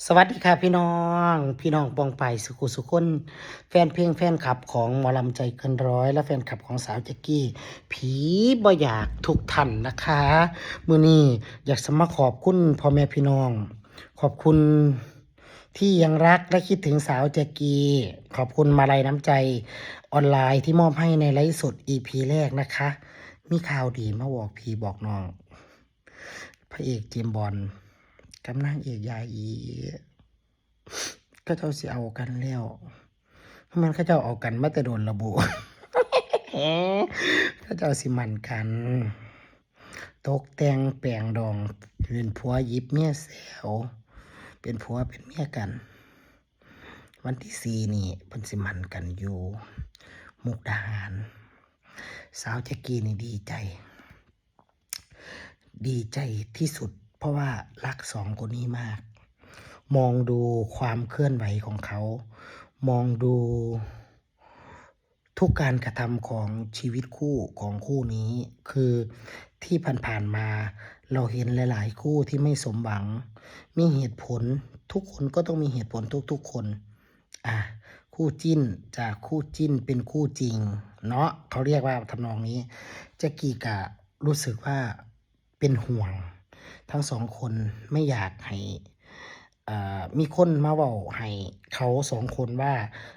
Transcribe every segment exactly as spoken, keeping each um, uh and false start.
สวัสดีค่ะพี่น้อง พี่น้องป้องปายสุขุสุคน แฟนเพลงแฟนคลับของหมอลำใจเกินร้อย และแฟนคลับของสาวแจ๊กกี้ ผีบ่อยากทุกท่านนะคะ มื้อนี้อยากจะมาขอบคุณพ่อแม่พี่น้อง ขอบคุณที่ยังรักและคิดถึงสาวแจ๊กกี้ ขอบคุณมาลัยน้ำใจออนไลน์ที่มอบให้ในไลฟ์สด อีพี แรกนะคะ มีข่าวดีมาบอกพี่บอกน้อง พระเอกเจมส์บอนด์กับนางเอกยาอี เขาเจ้าสิเอากันแล้ว มันเขาเจ้าเอากันมาแต่โดนละบุ เขาเจ้าสิหมั่นกัน ตกแต่งแปลงดอง เป็นผัวหยิบเมียแซว เป็นผัวเป็นเมียกัน วันที่สี่นี่เพิ่นสิหมั่นกันอยู่มุกดาหาร สาวแจ๊กกี้นี่ดีใจ ดีใจที่สุด เพราะว่ารักสองคนนี้มาก มองดูความเคลื่อนไหวของเขา มองดูทุกการกระทำของชีวิตคู่ของคู่นี้ คือที่ผ่านๆมา เราเห็นหลายๆคู่ที่ไม่สมหวัง มีเหตุผล ทุกคนก็ต้องมีเหตุผลทุกๆคน อ่ะ คู่จิ้นจากคู่จิ้นเป็นคู่จริงเนาะ เขาเรียกว่าทำนองนี้ แจ๊กกี้กะรู้สึกว่าเป็นห่วงทั้งสองคน ไม่อยากให้ เอ่อ มีคนมาเว้าให้เขาสองคนว่า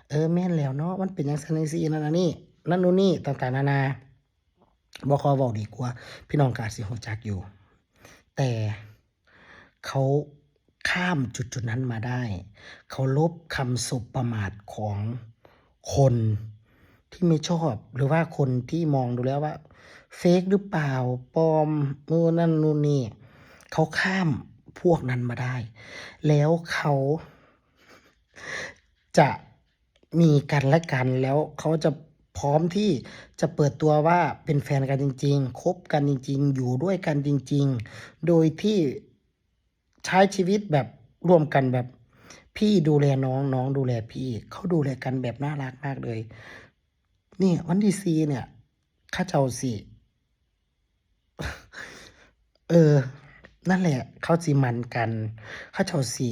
เออ แม่นแล้วเนาะ มันเป็นจั่งซั้นจั่งซี้ นั่นอันนี้ นั่นนู่นนี่ ต่างๆนานา บ่ขอเว้าดีกว่า พี่น้องก็อาจสิรู้จักอยู่ แต่เขาข้ามจุดๆนั้นมาได้ เคารพคำสบประมาทของคนที่ไม่ชอบ หรือว่าคนที่มองดูแล้วว่า เฟกหรือเปล่า ปลอม นู่นนั่นนู่นนี่ เขาข้ามพวกนั้นมาได้ แล้วเขาจะมีกันและกัน แล้วเขาจะพร้อมที่จะเปิดตัวว่าเป็นแฟนกันจริงๆ คบกันจริงๆ อยู่ด้วยกันจริงๆ โดยที่ใช้ชีวิตแบบร่วมกัน แบบพี่ดูแลน้อง น้องดูแลพี่ เขาดูแลกันแบบน่ารักมากเลย เนี่ย วันที่สี่เนี่ย เขาเจ้าสิ เออ นั่นแหละ เขาสิหมั่นกัน เขาเจ้าสิ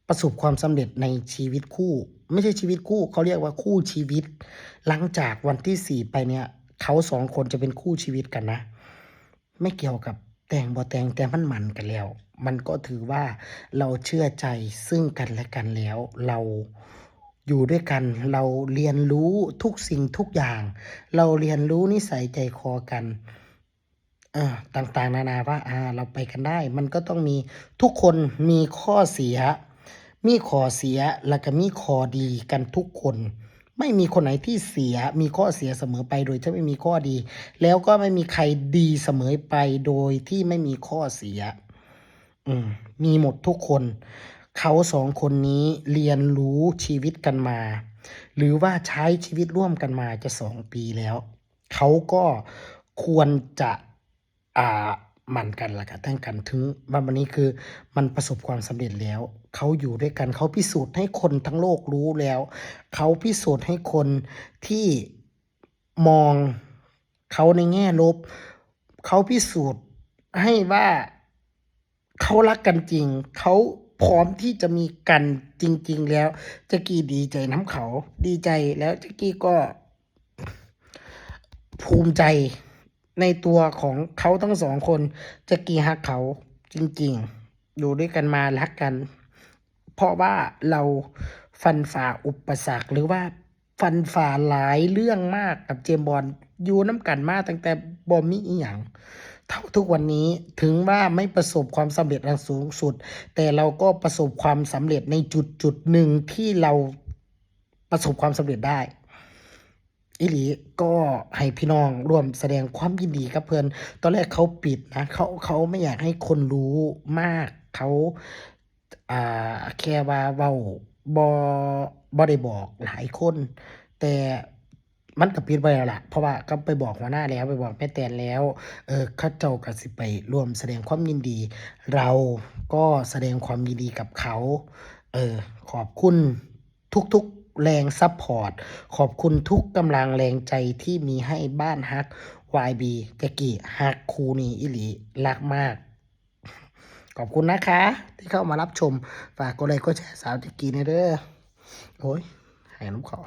ประสบความสำเร็จในชีวิตคู่ ไม่ใช่ชีวิตคู่ เขาเรียกว่าคู่ชีวิต หลังจากวันที่สี่ไปเนี่ย เขาสองคนจะเป็นคู่ชีวิตกันนะ ไม่เกี่ยวกับแต่งบ่แต่ง แต่มันหมั่นกันแล้ว มันก็ถือว่าเราเชื่อใจซึ่งกันและกันแล้ว เราอยู่ด้วยกัน เราเรียนรู้ทุกสิ่งทุกอย่าง เราเรียนรู้นิสัยใจคอกัน เอ่อ ต่างๆนานาว่า อ่า เราไปกันได้ มันก็ต้องมี ทุกคนมีข้อเสีย มีข้อเสีย แล้วก็มีข้อดีกันทุกคน ไม่มีคนไหนที่เสีย มีข้อเสียเสมอไปโดยที่ไม่มีข้อดี แล้วก็ไม่มีใครดีเสมอไปโดยที่ไม่มีข้อเสีย อืม มีหมดทุกคน เขาสองคนนี้เรียนรู้ชีวิตกันมา หรือว่าใช้ชีวิตร่วมกันมาจะสองปีแล้ว เขาก็ควรจะ อ่า หมั่นกัน แล้วก็แต่งกัน ถึงว่าวันนี้คือมันประสบความสำเร็จแล้ว เขาอยู่ด้วยกัน เขาพิสูจน์ให้คนทั้งโลกรู้แล้ว เขาพิสูจน์ให้คนที่มองเขาในแง่ลบ เขาพิสูจน์ให้ว่าเขารักกันจริง เขาพร้อมที่จะมีกันจริงๆแล้ว แจ๊กกี้ดีใจนำเขา ดีใจแล้วแจ๊กกี้ก็ ภูมิใจในตัวของเขาทั้งสองคน แจ๊กกี้ฮักเขาจริงๆ อยู่ด้วยกันมารักกัน เพราะว่าเราฟันฝ่าอุปสรรค หรือว่าฟันฝ่าหลายเรื่องมากกับเจมส์บอนด์ อยู่นำกันมาตั้งแต่บ่มีอิหยัง เท่าทุกวันนี้ ถึงว่าไม่ประสบความสำเร็จอันสูงสุด แต่เราก็ประสบความสำเร็จในจุดจุดๆหนึ่งที่เราประสบความสำเร็จได้ อีหลี ก็ให้พี่น้องร่วมแสดงความยินดีกับเพิ่น ตอนแรกเขาปิดนะ เขา เขาไม่อยากให้คนรู้มาก เขา อ่า แค่ว่าเว้าบ่ บ่ได้บอกหลายคน แต่มันก็ปิดไว้แล้วล่ะ เพราะว่าก็ไปบอกหัวหน้าแล้ว ไปบอกแม่แตนแล้ว เออ เขาเจ้าก็สิไปร่วมแสดงความยินดี เราก็แสดงความยินดีกับเขา เออ ขอบคุณทุกๆแรงซัพพอร์ต ขอบคุณทุกกำลังแรงใจที่มีให้บ้านฮัก วายบี แจ๊กกี้ฮักคู่นี้อีหลี รักมาก ขอบคุณนะคะ ที่เข้ามารับชม ฝากกดไลค์กดแชร์สาวเจ๊กี้เนี่ยเด้อ โอ้ย หายน้ำคอ